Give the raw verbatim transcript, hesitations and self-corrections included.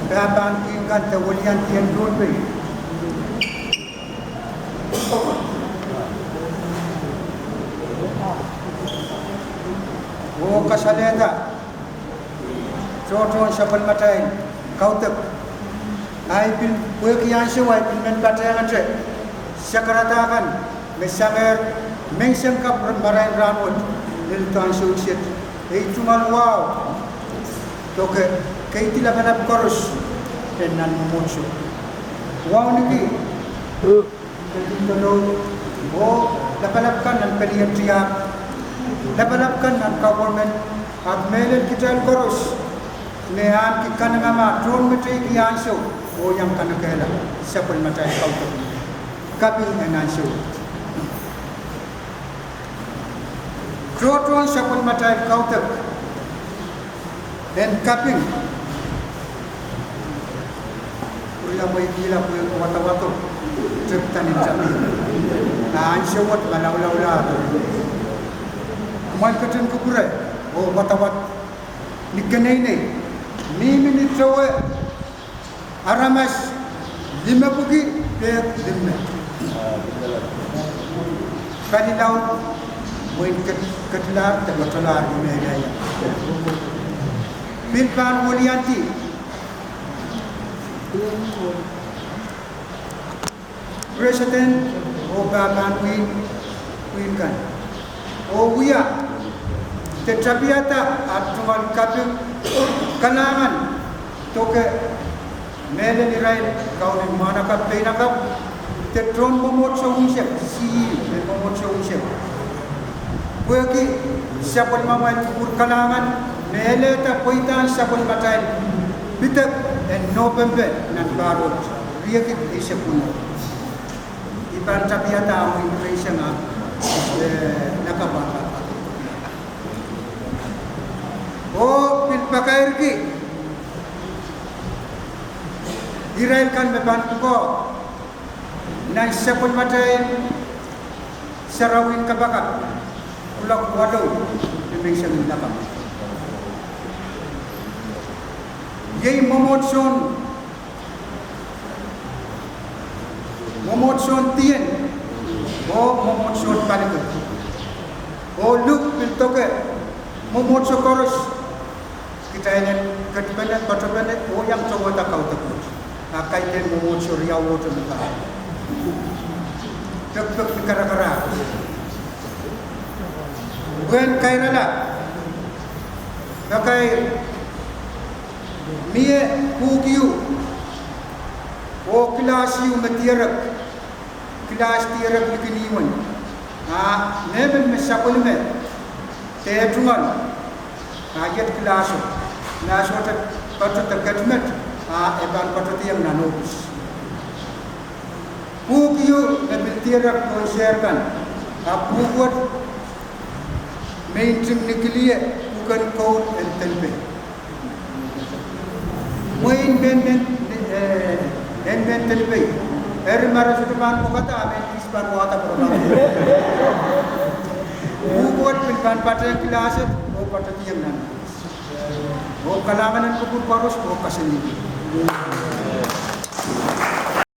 Pahpahn pwihn kan de weliandi en Pohnpei. Oh kasalehda tohtohn sapwellimatail kaudok. Ahi pil pwehki ansou ahi pil men patehngete sakarada kan me sangehr menseng kapw marain rahnwet, lel ansou kiset. Ei tungoal wahu doke keidi lapalap koaros en nan mwomwohdiso. Wauneki, ketin dolou, oh lapalap kan nan pelien tiahk, lapalap kan nan government, ahpw mehlel kitail koaros me ahneki kanengamah tohn meteiki ansou oh iang kanekehla sapwellimatail kaudok. Kaping en ansou. Tohtohn sapwellimatail kaudok en kaping. Pwuriamweikihla pwehn wadawado tepda ni tapio. A ansou wet malaulaula. Kumwail ketin kupwure oh wadawad ni keneinei, mihmi ni towe aramas limepwiki pehk limet. Palilaud, mwein ket-, ketlahr de ketlahr ni mehla. Pil pahn weliandi president oh pahpahn pwihn, pwihn kan oh wia de tapiada ahpw tungoal kaping kalahngan doke mehlel irail kaunen mwahnakapw, peinakapw, de tohn mwomwohdiso unsek, sihsih en mwomwohdiso unsek. Pwehki sapwellimamwail kupwur kalahngan me elehda pweidahn sapwellimatail pidek en Nopempe nan pahr wet, riekid eisek weneu. I pahn tapiada ahmw invitation, eh, lakapw ahmw. Oh pil pakairki irail kan me pahn pwukoa nan sapwellimatail sarawien kapakap, kuloak walu ni menseng lakapw. Iei mwomwohdisohn, mwomwohdisohn dien oh mwomwohdisohn palikir. Oh Luk pil doke mwomwohdiso koaros kitail en ketipene, patopene oh iang towehda kaudok wet. A kaidehn mwomwohdiso riau wet me pahn pekipek ni karakara. Pwehn kairala, pakair, mie pwuhk ieu oh kilahs ieu me dierek, kilahs dierek likin ihmwen. A mehmen me sapwellime de tungoal, a iet kilahso, kilahsohte patohdo ketimet, a e pahn patohdiong nan ohpis. Pwuhk ieu me pil dierek pohn sehr kan, a pwuhk wet me ntingnikilie pwuken koul en Pohnpei. Mwein mehn, mehn, eh, mehn Pohnpei, eri ma re sohte pahn pwokada, mehn Kis pahn wahda pwokada. Pwuhk wet pil pahn patehng kilahs et oh patohdiong nan. Oh kalahngan en kupwur koaros oh kaselehlie.